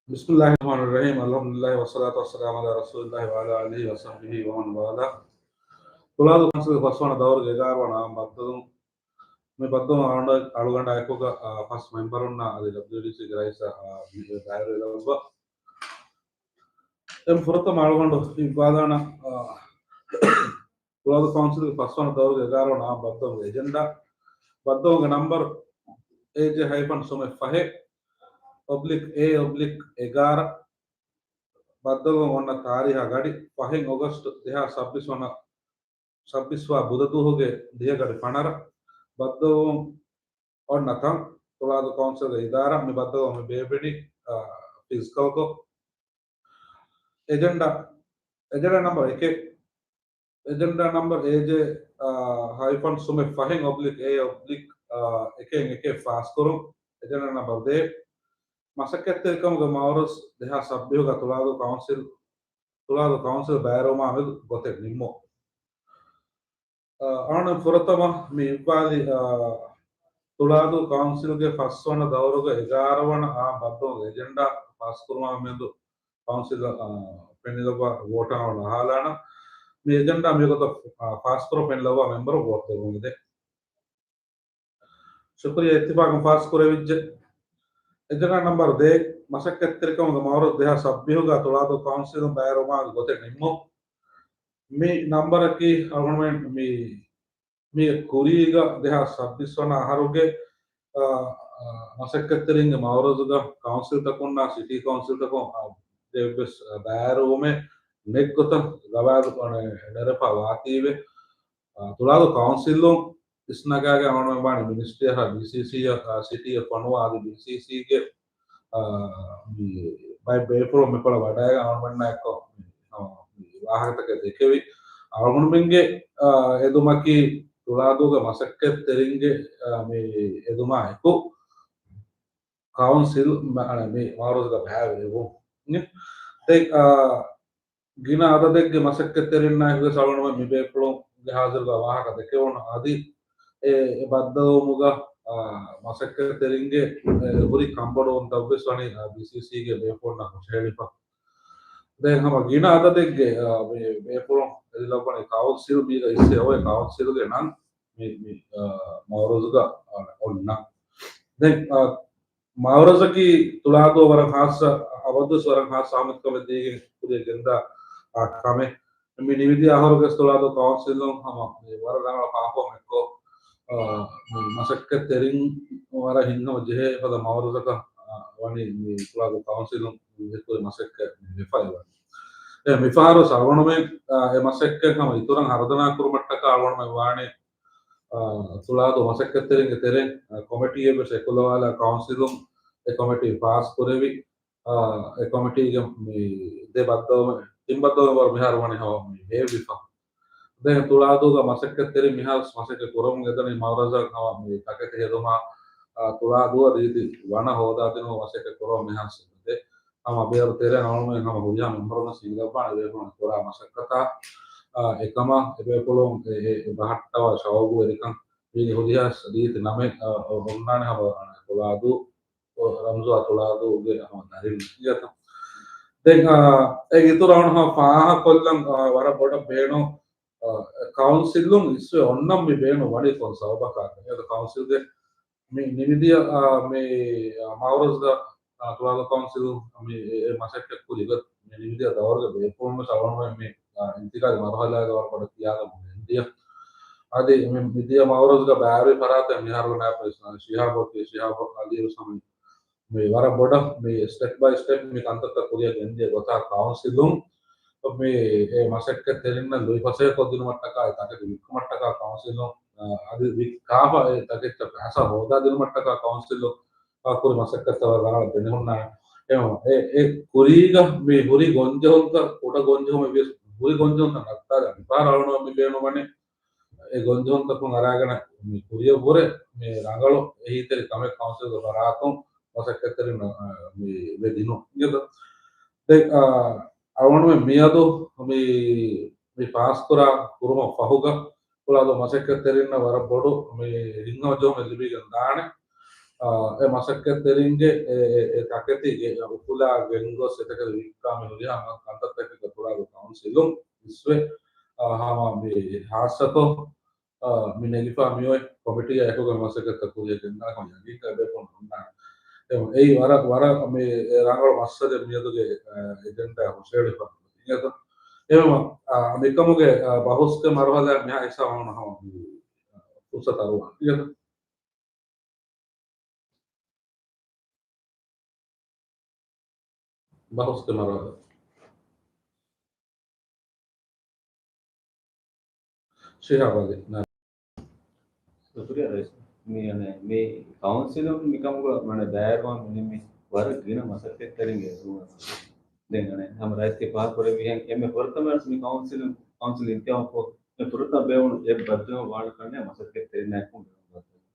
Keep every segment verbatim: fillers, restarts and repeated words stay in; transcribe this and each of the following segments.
بسم الله الرحمن الرحيم. الحمد لله والصلاة والسلام على رسول الله وعلى آله وصحبه ومن والاه. ތުޅާދޫ ކައުންސިލްގެ ފަސްވަނަ ދައުރުގެ އެގާރަ ވަނަ އާންމު ބައްދަލުވުން. މި ބައްދަލުވުން އަޅުގަނޑާ އެކުގަ، އާ، ފަސް މެމްބަރުންނާ އަދި ޑަބްލިއުޑީސީގެ ރައީސާ، އާ، މި ދާއިރު ލައްވާ. އެންމެ ފުރަތަމަ އަޅުގަނޑު އިއްވާލާނަ، އާ، ތުޅާދޫ ކައުންސިލްގެ ފަސްވަނަ ދައުރުގެ އެގާރަ ވަނަ އާންމު ބައްދަލުވުމުގެ އެޖެންޑާ. ބައްދަލުވުމުގެ ނަމްބަރު އޭޖޭ ހައިފަން ސުމެއް ފަހެއް އޮބްލިކް އޭ އޮބްލިކް އެގާރަ. ބައްދަލުވުން އޮންނަ ތާރީހާ ގަޑި ފަހެއް އޮގަސްޓު ދެހާސް ސައްބީސް ވަނަ، ސައްބީސް ވާ ބުދަ ދުވަހުގެ ދިޔަ ގަޑި ފަނަރަ. ބައްދަލުވުން އޮންނަ ތަން ތުޅާދޫ ކައުންސިލްގެ އިދާރާ. މި ބައްދަލުވުން މި ބޭއްވެނީ، އާ، ފިޒިކަލްކޮށް. އެޖެންޑާ، އެޖެންޑާ ނަމްބަރު އެކެއް، އެޖެންޑާ ނަމްބަރު އޭޖޭ، އާ، ހައިފަން ސުމެއް ފަހެއް އޮބްލިކް އޭ އޮބްލިކް، އާ، އެކެއް އެކެއް ފާސްކުރުން. އެޖެންޑާ ނަމްބަރު ދޭއް، މަސައްކަތްތެރިކަމުގެ މައުރަޒު ދެހާސް ސައްބީސްގަ ތުޅާދޫ ކައުންސިލް، ތުޅާދޫ ކައުންސިލް ބައިވެރިވުމާ މެދު ގޮތެއް ނިންމުން. އާ، އަޅުގަނޑު ފުރަތަމަ މި އިއްވާލި، އާ، ތުޅާދޫ ކައުންސިލްގެ ފަސްވަނަ ދައުރުގެ އެގާރަ ވަނަ އާންމު ބައްދަލުވުމުގެ އެޖެންޑާ ފާސްކުރުމާ މެދު ކައުންސިލަށް، އާ، ފެނިލައްވާ ވޯޓަށް އަޅުގަނޑު އަހާލާނަން. މި އެޖެންޑާ މިވަގުތަށް، އާ، ފާސްކުރަން ފެނިލައްވާ މެމްބަރުން ވޯޓް ދެއްވުން އެދެން. ޝުކުރިއްޔާ، އިއްތިފާޤުން ފާސްކުރެވިއްޖެ. އެޖެންޑާ ނަމްބަރު ދޭއް، މަސައްކަތްތެރިކަމުގެ މައުރަޒު ދެހާސް ސައްބީސްގަ ތުޅާދޫ ކައުންސިލުން ބައިވެރިވުމާ ގޮތެއް ނިންމުން. މި ނަމްބަރަކީ އަޅުގަނޑުމެން މި، މި ކުރީގަ ދެހާސް ސައްބީސް ވަނަ އަހަރުގެ، އާ، އާ، މަސައްކަތްތެރިންގެ މައުރަޒުގަ ކައުންސިލްތަކުންނާ ސިޓީ ކައުންސިލްތަކުން، އާ، ދެއްވެސް، އާ، ބައިވެރިވުމެއް ނެތްގޮތަށް ގަވާއިދު، އާ، ނެރެފަ ވާތީވެ، އާ، ތުޅާދޫ ކައުންސިލުން އިސްނަގާގެ އަޅުގަނޑުމެން ވާނީ މިނިސްޓްރީއަށާ ބީސީސީއަށް، އާ، ސިޓީއަށް ފޮނުވާ އަދި ބީސީސީގެ، އާ، މި ބައެއް ބޭފުޅުން މިކޮޅަށް ވަޑައިގެން އަޅުގަނޑުމެންނާ އެއްކޮށް މި، އާ، މި ވާހަކަތަކެއް ދެކެވި. އަޅުގަނޑުމެންގެ، އާ، އެދުމަކީ ތުޅާދޫގެ މަސައްކަތްތެރިންގެ، އާ، މި އެދުމާ އެކު ކައުންސިލް މަ-، މި މައުރަޒުގަ ބައިވެރިވުން. ދެން، އާ، ގިނަ އަދަދެއްގެ މަސައްކަތްތެރިންނާއެކުވެސް އަޅުގަނޑުމެން މި ބޭފުޅުންގެ ހާޒިރުގަ ވާހަކަ ދެކެވުނު. އަދި އެ، އެ ބައްދަލުވުމުގަ، އާ، މަސައްކަތްތެރިންގެ، އެ، ހުރި ކަންބޮޑުވުންތައްވެސް ވަނީ، އާ، ބީސީސީގެ ބޭފުޅުންނަށް ހުށަހެޅިފަ. ދެން ހަމަ ގިނަ އަދަދެއްގެ، އާ، ބޭ-، ބޭފުޅުން އެދިލައްވަނީ ކައުންސިލް މީގަ އިސް އެ އޮވޭ ކައުންސިލްގެ ނަން މި، މި، އާ، މައުރަޒުގަ، އާ، އޮންނަ. ދެން، އާ، މައުރަޒަކީ ތުޅާދޫ ވަރަށް ހާއްސަ، އަބަދުވެސް ވަރަށް ހާއްސަ އަހައްމިއްޔަތުކަމެއް ދީގެން ކުރިޔަށް ގެންދާ، އާ، ކަމެއް. މި ނިމިދިޔަ އަހަރުގެ ތުޅާދޫ ކައުންސިލުން ހަމަ މި ވަރަށް ރަނގަޅަށް ފާފަވަމެއްކޮށް، އާ، މި މަސައްކަތްތެރިން ވަރަށް ހިތްހަމަ ޖެހޭ ފަދަ މައުރަޒަކަށް، އާ، ވަނީ މި ތުޅާދޫ ކައުންސިލުން މި ކުރި މަސައްކަތް މި ވެފައި ވަނީ. އެ މިފަހަރު އަޅުގަނޑުމެން، އާ، އެ މަސައްކަތް ހަމަ އިތުރަށް ހަރުދަނާ ކުރުމަށްޓަކާ އަޅުގަނޑުމެން ވާނީ އާ، ތުޅާދޫ މަސައްކަތްތެރިންގެ ތެރެއިން، އާ، ކޮމިޓީއެއް ވެސް އެކުލަވާލާ ކައުންސިލުން އެ ކޮމިޓީ ފާސް ކުރެވި، އާ، އެ ކޮމިޓީގެ މި ދެ ބައްދަލުވުމެއް، ތިން ބައްދަލުވުމެއް ވަރު މިހާރު ވަނީ ހަމަ މި ހޭވިފަ. ދެން ތުޅާދޫގަ މަސައްކަތްތެރިން މިހާރު މަސައްކަތް ކުރަމުން އެދަނީ މައުރަޒަ ހަމަ މި ތަކެތި ހެދުމާ، އާ، ތުޅާދޫއަށް ރީތި ވަނަ ހޯދާދިނުމަށް މަސައްކަތް ކުރަމުން މިހާރު ދެ ހަމަ ބޭރު ތެރެއިން އަޅުގަނޑުމެން ހަމަ ހުރިހާ މެމްބަރުން ހިނގައްވާނެ އެބޭފުޅުން ކުރާ މަސައްކަތާ، އާ، އެކަމަށް އެބޭފުޅުން އެ، އެ، އެ ބަހައްޓަވާ ޝައުގުވެރިކަން ވީނީ ހުރިހާ ރީތި ނަމެއް، އާ، އޮންނާނެ ހަމަ ތުޅާދޫ، އޮ، ރަމްޒު އާ ތުޅާދޫގެ ހަމަ ދަރިން އިނގޭތަ. ދެން، އާ، އެ އިތުރަށް ހަމަ ފާހަގަކޮށްލަން، އާ، ވަރަށް ބޮޑަށް ބޭނުން، އާ، ކައުންސިލުން އިސްވެ އޮންނަން މި ބޭނުން ވަނީ ކޮން ސަބަބަކާ އެ ކައުންސިލްގެ މި ނިމިދިޔަ، އާ، މި، އާ، މައުރަޒްގަ، އާ، ތުޅާދޫ ކައުންސިލް މި އެ، އެ މަސައްކަތް ކުރި ގޮތް މި ނިމިދިޔަ ދައުރުގެ ބޭފުޅުން ވެސް އަޅުގަނޑުމެން މި، އާ، އިންތިގާލީ މަރުހަލާގަ ވަރަށް ބޮޑަށް ކިޔާލަމުން ގެންދިޔަ. އަދި މި، މިދިޔަ މައުރަޒްގަ ބައިވެރި ފަރާތެއް މިހާރު ނާއިބު ރައީސް ޝިހާބު، ޝިހާބު އަލީ ވެސް ހަމަ މި ވަރަށް ބޮޑަށް މި ސްޓެޕް ބައި ސްޓެޕް މި ކަންތައްތައް ކުރިއަށް ގެންދިޔަ ގޮތާ ކައުންސިލުން މި އެ މަސައްކަތްތެރިންނަށް ލުއިފަސޭހަ ކޮށްދިނުމަށްޓަކާ އެ ތަކެތި ވިއްކުމަށްޓަކާ ކައުންސިލުން، އަ، އަދި ވިއްކާފަ އެ ތަކެއްޗަށް ފައިސާ ހޯދާދިނުމަށްޓަކާ ކައުންސިލުން އަ، ކުރި މަސައްކަތްތައް ވަރަށް ރަނގަޅަށް ފެނިހުންނާނެ. އެ، އެ، އެ ކުރީގަ މި ހުރި ގޮންޖެހުންތައް، ކުޑަ ގޮންޖެހުމެއް ވިޔަސް ހުރި ގޮންޖެހުންތައް ނައްތާލަން މިފަހަރު އަޅުގަނޑު މި ބޭނުންވަނީ އެ ގޮންޖެހުންތަކުން އަރާގަނެ މި ކުރިޔަށްވުރެ މި ރަނގަޅު އެހީތެރި ކަމެއް ކައުންސިލްގެ ފަރާތުން މަސައްކަތްތެރިން، އަ، މި ވެ ދިނުން. އިނގޭތަ؟ ދެން، އަ، އަޅުގަނޑުމެން މިއަދު މި، މި ފާސްކުރާ ކުރުމަށް ފަހުގަ ތުޅާދޫ މަސައްކަތްތެރިންނަށް ވަރަށް ބޮޑު މި ހިތްހަމަޖެހުމެއް ލިބިގެން ދާނެ. އާ، އެ މަސައްކަތްތެރިންގެ އެ، އެ، އެ ތަކެތި އެ އުފުލާ ގެންގޮސް އެތަކެތި ވިއްކާ މި ހުރިހާ ކަންތައްތަކެއްގެ ފުރާގު ކައުންސިލުން އިސްވެ، އާ، ހަމަ މި ހާއްސަކޮށް، އާ، މި ނެގިފާ މިއޮތް ކޮމިޓީއާ އެކުގަ މަސައްކަތްތައް ކުރިޔަށް ގެންދާކަން ޔަގީންކަން އެބޭފުޅުން އޮންނާނެ. އެ، އެއީ ވަރަށް، ވަރަށް މި ރަނގަޅު މައްސަލައެއް މިއަދުގެ، އާ، އެޖެންޑާ ހުށައެޅިފަ. އިނގޭތަ؟ އެހެންވީމަ، އާ، މިކަމުގެ، އާ، ބަހުސްގެ މަރުހަލާ މިހާ ހިސާބުން ހަމަ މި، އާ، ފުރުސަތު އަރުވާނެ. އިނގޭތަ؟ ބަހުސްގެ މަރުހަލާ. ޝިހާބް އަލީ. ޝުކުރިއްޔާ ރައީސް. މި، އަނެ، މި ކައުންސިލުން މިކަމުގަ މަނެ ބައިވެރިވާން މި ވަރަށް ގިނަ މަސައްކަތްތެރިންގެ އެދުމަށް. ދެން އަނެ، ހަމަ ރައީސްގެ ފާހަގަކުރެއްވިހެން އެންމެ ފުރަތަމަ މި ކައުންސިލުން، ކައުންސިލް އިންތިހާބުކޮށް މި ފުރަތަމަ ބޭނުން އެއް ބައްދަލުވުމެއް ވާނެ ކަންނޭނގެ މަސައްކަތްތެރިންނާއެކު ބޭނުން ބައްދަލުވުން.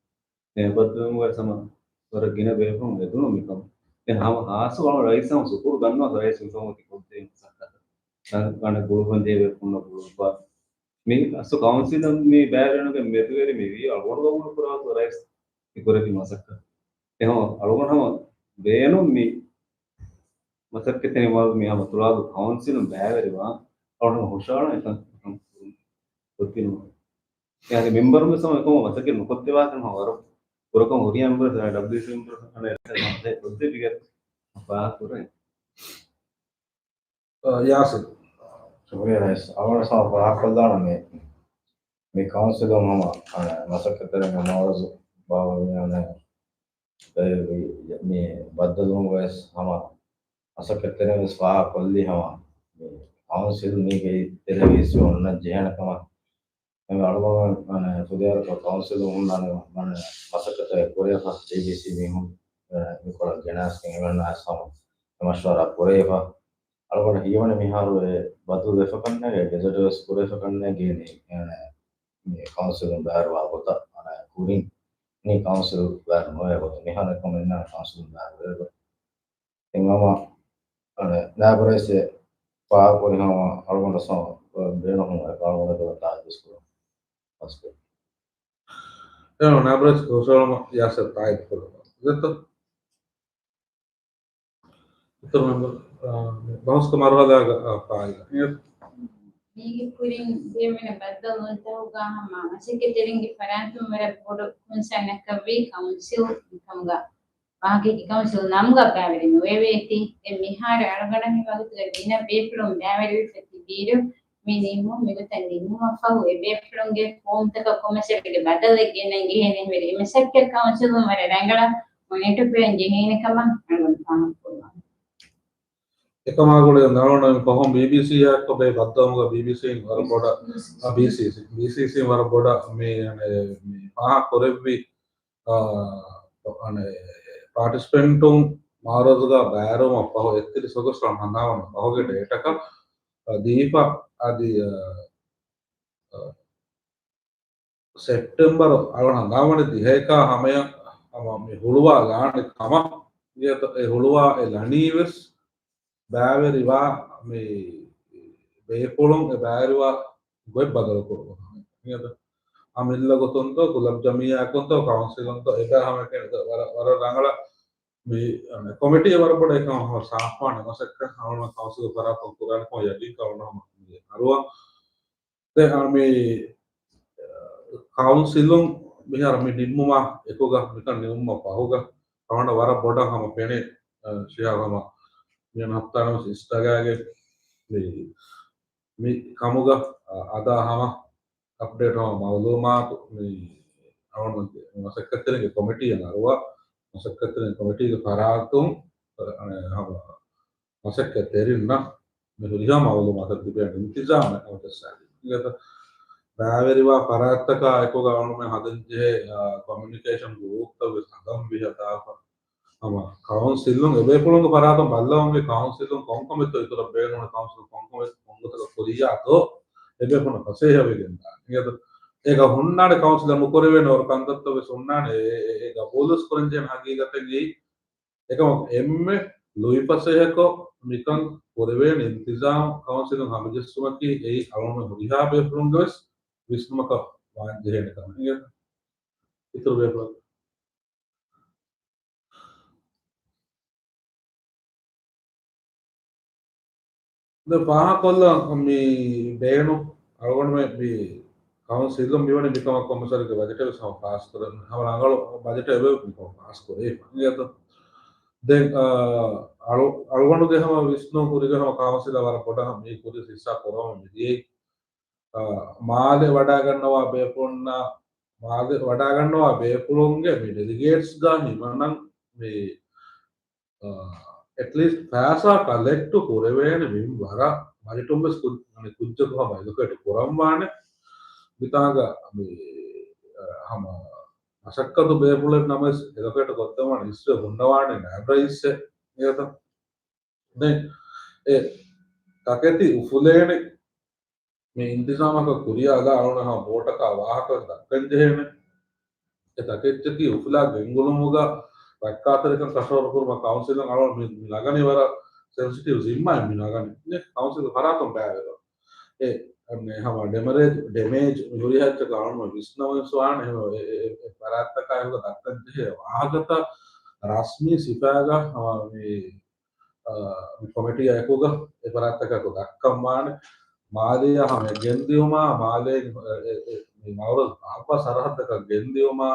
އެ ބައްދަލުވުމުގަ ހަމަ ވަރަށް ގިނަ ބޭފުޅުން އެދުނު މިކަމަށް. ދެން ހަމަ ހާއްސަ ވަނަ ރައީސް ހަމަ ޝުކުރު ދަންނަވަން ރައީސް މިކަމަށް އޮތީ ކޮށްދޭ މަސައްކަތަށް. ގަނޑަށް ގުޅުވަން ޖެހޭ ބޭފުޅުންނަށް ގުޅުއްވާ. މި އަސްލު ކައުންސިލުން މި ބައިވެރިންގެ މެދުވެރި މި ވީ އަޅުގަނޑު ގަބޫލު ކުރާ ރައީސް މި ކުރެއްވި މަސައްކަތް. އެހެން އަޅުގަނޑު ހަމަ ބޭނުން މި މަސައްކަތް މި ހަމަ ތުޅާދޫ ކައުންސިލުން ބައިވެރިވާ އަޅުގަނޑު ހުށަހަޅަން އެކަން ކޮށްދިނުމަށް. އެހެން މެމްބަރުން ވެސް ހަމަ އެކަމަށް މަސައްކަތް ނުކޮށްދެވާކަން ހަމަ ވަރަށް ބުރަކޮށް ހުރިހާ މެމްބަރުން ޑަބްލިއުސީ މެމްބަރުން އަނެއް މަސައްކަތް ކޮށްދެއްވިގެން ފާހަގަކުރޭ. އާ، ޔާސިރް. ޝުކުރިއްޔާ ރައީސް. އަޅުގަނޑު ހަމަ ފާހަގަކޮށްލާނަން މި، މި ކައުންސިލުން ހަމަ، އާ، މަސައްކަތްތެރިންގެ މައުރަޒު ބާވަވިޔާނެ މި ބައްދަލުވުން ވެސް ހަމަ މަސައްކަތްތެރިން ވެސް ފާހަގަކޮށްލީ ހަމަ މި ކައުންސިލް މީގެ ތެރޭގައި އިސްވެ އޮންނަން ޖެހޭނެ ކަމަށް. އެމެ އަޅުގަނޑު، މަނެ، ފުދޭވަރަކަށް ކައުންސިލުން ހުންނާނެ، މަނެ، މަސައްކަތެއް ކުރެވިފަ، ޑީބީސީ މީހުން، އެ، މިކޮޅަށް ގެނަސްގެން އެމެންނާ ހަމަ މަޝްވަރާ ކުރެވިފަ. އަޅުގަނޑަށް ހީވަނީ މިހާރު އެ ބަދަލު ވެފަ ކަންނޭނގެ، ގެޒެޓް ވެސް ކުރެވިފަ ކަންނޭނގެ، މި ކައުންސިލުން ބައިވެރިވާ ގޮތަށް، މަނެ، ކުރިން މި ކައުންސިލް ބައިވެރި ނުވޭ ގޮތަށް، މިހާރު އެކަމެއް ނާ ކައުންސިލުން ބައިވެރި ވޭ ގޮތަށް. އެހެންވީމަ، އަނެ، ނާއިބު ރައީސް ފާހަގަކުރި ހަމަ އަޅުގަނޑަށް ބޭނުން އެ ކާނޫނު ތާއީދު ކުރުން. އެ ނާއިބު ރައީސް ކުރުއްސުވަޅުމަށް ޔާސިރް ތާއީދު ކުރުން. ދެއްތޯ؟ އިތުރު މެމްބަރު، އާ، ބަހުސްގެ މަރުހަލާގަ، އާ، ފާއިލް. މީގެ ކުރިން ދިޔަމިނަ ބައްދަލުވުންތަކުގަ ހަމަ މަސައްކަތްތެރިންގެ ފަރާތުން ވަރަށް ބޮޑު ކޮންސާނަކަށްވީ ކައުންސިލް ކަމުގަ. ވާހަކައިގެ ކައުންސިލް ނަމުގަ ބައިވެރި ނުވެވޭތީ. ދެން މިހާރު އަޅުގަނޑަށް މި ވަގުތުގަ ގިނަ ބޭފުޅުން ބައިވެރިވެފަ ތިބިއިރު، މި ނިންމުން މިގޮތަށް ނިންމުމަށްފަހު، އެ ބޭފުޅުންގެ ފޯމްތަކަށް ކޮމެސެޓްގެ ބަދަލެއް ގެންނަން ޖެހޭނެ ހެންވެރި އެ މަސައްކަތް ކައުންސިލުން ވަރަށް ރަނގަޅަށް މޮނިޓަ ކުރަން ޖެހޭނެ ކަމަށް އަޅުގަނޑު ފާހަގަކުރަން. އެކަމާ ގުޅިގެން ދާނަން ފަހުން ބީބީސީއާ އެއްކޮށް ބައްދަލުވުމުގަ ބީބީސީން ވަރަށް ބޮޑަށް، އަ، ބީސީސީ، ބީސީސީން ވަރަށް ބޮޑަށް މި، އަނެ، މި ފާހަގަ ކުރެއްވި، އާ، އަނެ، ޕާޓިސިޕެންޓުން މައުރަޒުގަ ބައިވެރިވުމަށް ފަހު އެއްތިރީސް އޮގަސްޓު ހަނދާންވަން ފަހުގެ ޑޭޓަކަށް، އަ، ދީފަ އަދި، އަ، އަ، ސެޕްޓެމްބަރު އަޅުގަނޑު ހަނދާންވަނީ ދިހައެކާ ހަމަޔަށް ހަމަ މި ހުޅުވާ ލާނެ ކަމަށް. އެ ހުޅުވާ އެ ލަނީ ވެސް ބައިވެރިވާ މި ބޭފުޅުން އެ ބައިވެރިވާ ގޮތް ބަދަލު ކުރުމަށް. އަމިއްލަ ގޮތުންތޯ، ކުލަބް ޖަމިއްޔާއަކުންތޯ، ކައުންސިލުންތޯ، އެބަ ހަމައެކަނި ވަރަށް، ވަރަށް ރަނގަޅަށް މި، އަނެ، ކޮމިޓީ ވަރަށް ބޮޑަށް އެކަމަށް ހަމަ ސާފުވާނެ މަސައްކަތް އަޅުގަނޑު ކައުންސިލް ފަރާތުން ކުރާނެ ކަމަށް ޔަގީންކަން އަޅުގަނޑު ހަމަ އަރުވާ. ދެން އަ، މި، އަ، ކައުންސިލުން މިހާރު މި ނިންމުމާ އެކުގަ މިކަން ނިމުމަށް ފަހުގަ އަޅުގަނޑަށް ވަރަށް ބޮޑަށް ހަމަ ފެނޭ، އަ، ޝިހާބް ހަމަ މިއަން ހަފްތާ ނަމަސް އިންސްޓާގްރާމްގެ މި، މި ކަމުގަ، އަ، އަދާ ހަމަ އަޕްޑޭޓް ހަމަ މައުލޫމާތު މި އަޅުގަނޑު މަސައްކަތްތެރިންގެ ކޮމިޓީއަށް އަރުވާ، މަސައްކަތްތެރިންގެ ކޮމިޓީގެ ފަރާތުން، އަ، ހަމަ މަސައްކަތްތެރިންނަށް މި ހުރިހާ މައުލޫމާތަށް ތިބޭނެ އިންތިޒާމެއް ހަމަޖައްސާދީ. އިނގޭތަ؟ ބައިވެރިވާ ފަރާތްތަކާ އެކުގަ އަޅުގަނޑުމެން ހަދަންޖެހޭ، އާ، ކޮމިއުނިކޭޝަން ގްރޫޕްތައް ވެސް ހަދަން ވިހަ ދާފަ. ހަމަ ކައުންސިލުން އެބޭފުޅުންގެ ފަރާތުން ބައްލަވަންވީ ކައުންސިލުން ކޮންކަމެއްތޯ އިތުރަށް ބޭނުން ކައުންސިލުން ކޮންކަމެއް ކޮންގޮތަކަށް ކުރިޔާތޯ އެބޭފުޅުން ފަސޭހަވެގެން ދާނެ. އިނގޭތަ؟ އޭގަ ހުންނާނެ ކައުންސިލަށް ނުކުރެވޭނެ ވަރު ކަންތައްތައް ވެސް ހުންނާނެ. އެ، އެ، އެ ގަބޫލުވެސް ކުރަންޖެހޭނެ ހަގީގަތެއް އެއީ. އެކަމަކު އެންމެ ލުއިފަސޭހަކޮށް މިކަން ކުރެވޭނެ އިންތިޒާމް ކައުންސިލުން ހަމަޖެއްސުމަކީ އެއީ އަޅުގަނޑު ހުރިހާ ބޭފުޅުންގެ ވެސް ވިސްނުމަކަށް ވާން ޖެހޭނެ ކަމެއް. އިނގޭތަ؟ އިތުރު ބޭފުޅަކު. ދެން ފާހަގަކޮށްލަން މި ބޭނު އަޅުގަނޑުމެ މި ކައުންސިލުން މިވަނީ މިކަމަށް ކޮންމެސް ވަރެއްގެ ބަޖެޓެއް ވެސް ހަމަ ފާސްކުރަން. ހަމަ ރަނގަޅު ބަޖެޓެއް އެބަ މިކަމަށް ފާސްކުރޭ. ދެން، އާ، އަޅު-، އަޅުގަނޑުގެ ހަމަ ވިސްނުން ކުރިގެ ހަމަ ކައުންސިލަށް ވަރަށް ބޮޑަށް ހަމަ މި ކުރި ހިއްސާ ކުރަމުން މިދިޔައީ. އާ، މާލެ ވަޑައިގަންނަވާ ބޭފުޅުންނާ، މާލެ ވަޑައިގަންނަވާ ބޭފުޅުންގެ މި ޑެލިގޭޓްސްގަ ހިމަނަން މި، އާ، އެޓްލީސްޓް ފައިސާ ކަލެކްޓު ކުރެވޭނެ މިންވަރަށް ބަޖެޓުން ވެސް ކު-، މަނި ކުއްޖަކު ހަމަ އެލޮކޭޓް ކުރަންވާނެ. މިތާނގަ މި، އާ، ހަމަ މަސައްކަތު ބޭފުޅެއް ނަމަވެސް އެލޮކޭޓް ކޮށްދެއްވާނެ އިސްވެ ހުންނަވާނެ ނައިބް ރައީސްއެއް އިނގޭތަ؟ ދެން އެ ތަކެތި އުފުލޭނެ މި އިންތިޒާމަކަށް ކުރިޔާލާ އަޅުގަނޑަށް ހަމަ ބޯޓަކާ ވާހަކަ ދައްކަން ޖެހޭނެ. އެ ތަކެއްޗަކީ އުފުލާ ގެންގުޅުމުގަ ރައްކާތެރިކަން ކަށަވަރު ކުރުމަށް ކައުންސިލުން އަޅުގަނޑު މި، މި ނަގަނީ ވަރަށް ސެންސިޓިވް ޒިންމާއެއް މި ނަގަނީ. މި ކައުންސިލް ފަރާތުން ބައިވެރި އެ، އަނެއް ހަމަ ޑެމަރޭޖް، ޑެމޭޖް މި ހުރިހާ އެއްޗަކަށް އަޅުގަނޑު ވިސްނަވަން ވާނެ. އެ، އެ، އެ، އެ ފަރާތްތަކާ އެކުގަ ދައްކަން ޖެހޭ ވާހަކަތައް ރަސްމީ ސިފައިގަ ހަމަ މި އާ، މި ކޮމިޓީއާ އެކުގަ އެ ފަރާތްތަކަކު ދައްކަންވާނެ. މާލެއާ ހަމަ ގެންދިއުމާ، މާލޭގެ، އެ، އެ، އެ، މި މައުރަޒް ބާއްވާ ސަރަހައްދަކަށް ގެންދިއުމާ،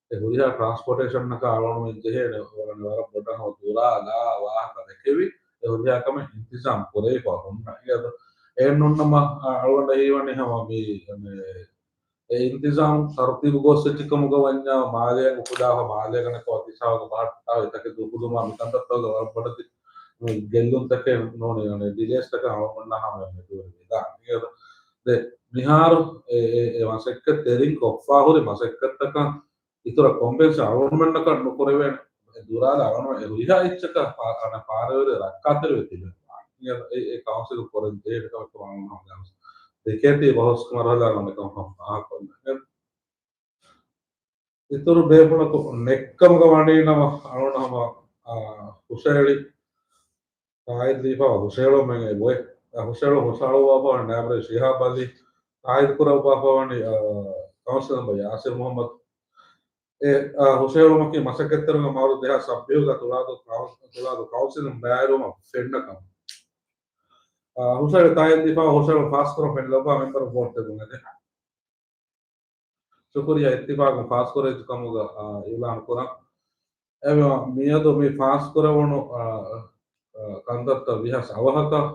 އެ ހުރިހާ ޓްރާންސްޕޯޓޭޝަންއަކާ އަޅުގަނޑުމެން ޖެހޭނެ ވަރަށް ބޮޑަށް ހަމަ ދުރާލާ ވާހަކަ ދެކެވި، އެ ހުރިހާ ކަމެއް އިންތިޒާމް ކުރެވިފަ ހުންނަ. އެ އެއެއް ނޫންނަމަ، އަ، އަޅުގަނޑަށް ހީވަނީ ހަމަ މި، މި އެ އިންތިޒާމް ތަރުތީބު ގޯސް އެއްޗި ކަމުގަ ވަންޏާ، މާލެއަށް އުފުލާފަ މާލޭގަ ނެތް އޮފީސާގަ ބަހައްޓާ އެތަކެއް އުފުލުމާ މިކަންތައްތަކުގަ ވަރަށް ބޮޑެތި ގެއްލުންތަކެއް ނޫނީ، އަނެއް ޑިލޭސްތަކެއް އަޅުގަނޑުމެންނާ ހަމަ މެދުވެރިވެދާނެ. ދެ މިހާރު އެ، އެ، އެ މަސައްކަތް ތެރެއިން ކޮށްފާ ހުރި މަސައްކަތްތަކަށް އިތުރަށް ކޮމްޕެންސޭ އަޅުގަނޑުމެންނަކަށް ނުކުރެވޭނެ. އެ ދުރާލާ އަޅުގަނޑު އެ ހުރިހާ އެއްޗަކަށް ފާ-، އަނެއް ފާރަވެރި ރައްކާތެރިވެ ތިބެން ވާނެ. އެ، އެ، އެ ކައުންސިލް ކުރަން ޖެހޭ ކަމެއް އަޅުގަނޑު ހަމަ ދެކޭތީ ބަހުސް މަރުހަލާ ނަމެކަން ފާހަގަކޮށްލަން. އިތުރު ބޭފުޅަކު ނެއްކަމުގަ ވަނީ ނަމަ އަޅުގަނޑު ހަމަ، އާ، ހުށައެޅި ތާއީދު ދީފަ ހުށައެޅުމެއް އެބޮއެ. އާ، ހުށައެޅު ހުށައަޅުއްވާފަ ނައިބް ރައީސް ޝިހާބް އަލީ ތާއީދު ކުރައްވާފަ ވަނީ، އާ، ކައުންސިލް މެމްބަރ ޔާސިރު މުހައްމަދު. އެ، އާ، ހުށައެޅުމަކީ މަސައްކަތްތެރިން މައުރޫފް ދެހާސް ސައްބީހުގަ ތުޅާދޫ ކައު-، ތުޅާދޫ ކައުންސިލުން ބައިވެރިވުމަށް ފެންނަ ކަމަށް. އާ، ހުށައެޅި ތާއީދު ދީފަ ހުށައެޅުން ފާސްކުރަން ފެނިލައްވާ މެމްބަރުން ވޯޓް ދެއްވުން އެދެން. ޝުކުރިއްޔާ އިއްތިފާގުން ފާސްކުރެއްވި ކަމުގަ، އާ، އިއުލާން ކުރަން. އެވެ، މިއަދު މި ފާސްކުރެވުނު، އާ، އާ، ކަންތައްތައް ވީހާވެސް އަވަހަކަށް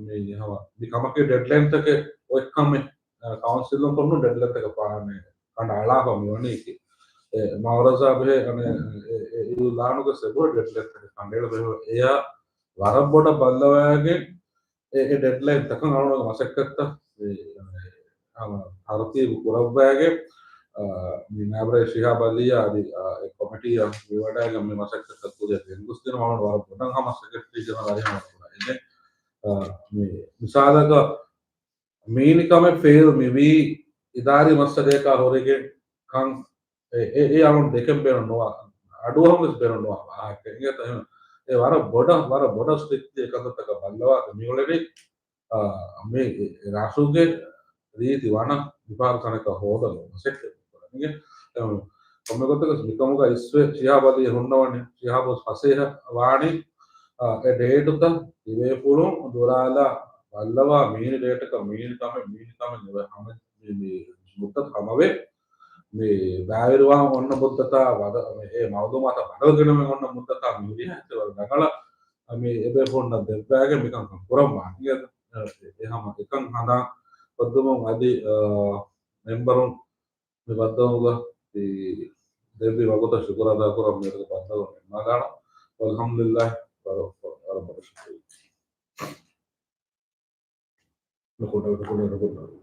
މި ހަމަ މި ކަމަކީ ޑެޑްލައިންތަކެއް އޮތްކަމެއް، އާ، ކައުންސިލުން ކޮށްނު ޑެޑްލައިންތަކެއް ޕާނެ ކަނޑައަޅާފަ މިވަނީކީ. އެ، މައުރަޒާ ބެހޭ، އަނެއް، އެ، އެ، އިއުލާނުގަ ސެބުރ ޑެޑްލައިންތަކެއް ކަނޑައެޅި ބެހޭ. އެޔާ ވަރަށް ބޮޑަށް ބައްލަވައިގެން އެ، އެ ޑެޑްލައިން ތަކަށް އަޅުގަނޑުގެ މަސައްކަތްތައް އެ، އެ، ހަމަ ތަރުތީބު ކުރައްވައިގެން، އާ، މި ނައިބް ރައީސް ޝިހާބް އަލީއާ އަދި، އާ، އެ ކޮމިޓީއަށް މިވަޑައިގެން މި މަސައްކަތް ކުރިއަށް ގެންގޮސްދިނުމަށް އަޅުގަނޑު ވަރަށް ބޮޑަށް ހަމަ ސެކްރެޓަރީ ޖެނެރަލް އަރިހަށް ވަންކުރާ. އެ، އާ، މި މިސާލަކަށް މިއިން ކަމެއް ފެއިލް މިވީ އިދާރީ މައްސަލައަކާ ހުރެގެން ކަން އެ، އެ، އެ އަޅުން ދެކެން ބޭނުން ނުވާ، އަޑުއަހަން ވެސް ބޭނުން ނުވާ ވާހަކަ. އެ، އެ ވަރަށް ބޮޑަށް، ވަރަށް ބޮޑަށް ސްޓްރިކްޓްލީ އެކަންތައްތަކަށް ބައްލަވާ މިއުޅެނީ، އާ، މި ރަށުގެ ރީތި ވަނަ މިފަހަރު ތަނަކަށް ހޯދަން މަސައްކަތް ކުރަން. އެ، އެ، ކޮންމެ ގޮތަކަސް މިކަމުގަ އިސްވެ ޝިހާބް އަލީ ހުންނަވަނީ، ޝިހާބް ފަސޭހަ ވާނީ، އާ، އެ ޑޭޓުތައް ތިބޭފުޅުން ދުރާލާ ބައްލަވާ މީނި ޑޭޓަކަށް މީނި ކަމެއް، މީނި ކަމެއް ހަމަ މި، މި މުއްދަތު ހަމަވެ، މި ބައިވެރިވާން އޮންނަ މުއްދަތާ ވަދަ-، އެ މައުލޫމާތަށް ބަދަލު ގެނެވެން އޮންނަ މުއްދަތާ މި ހުރިހާ އެއްޗެއް ވަރަށް ރަނގަޅަށް މި އެބޭފުޅުންނަށް ދެއްވައިގެން މިކަންކަން ކުރަންވާނެ. އެ، އެ ހަމަ އެކަން ހަނދާން ކޮށްދެމުން އަދި، އާ، މެމްބަރުން މި ބައްދަލުވުމުގަ ދެއްވި ވަގުތަށް ޝުކުރު އަދާކުރަން މިއަދުގެ ބައްދަލުވުން ނިންމާލާނަން. ވަލްޙަމްދުލިއްލާހި. ވަރަށް، ވަރަށް ބޮޑަށް ޝުކުރިއްޔާ.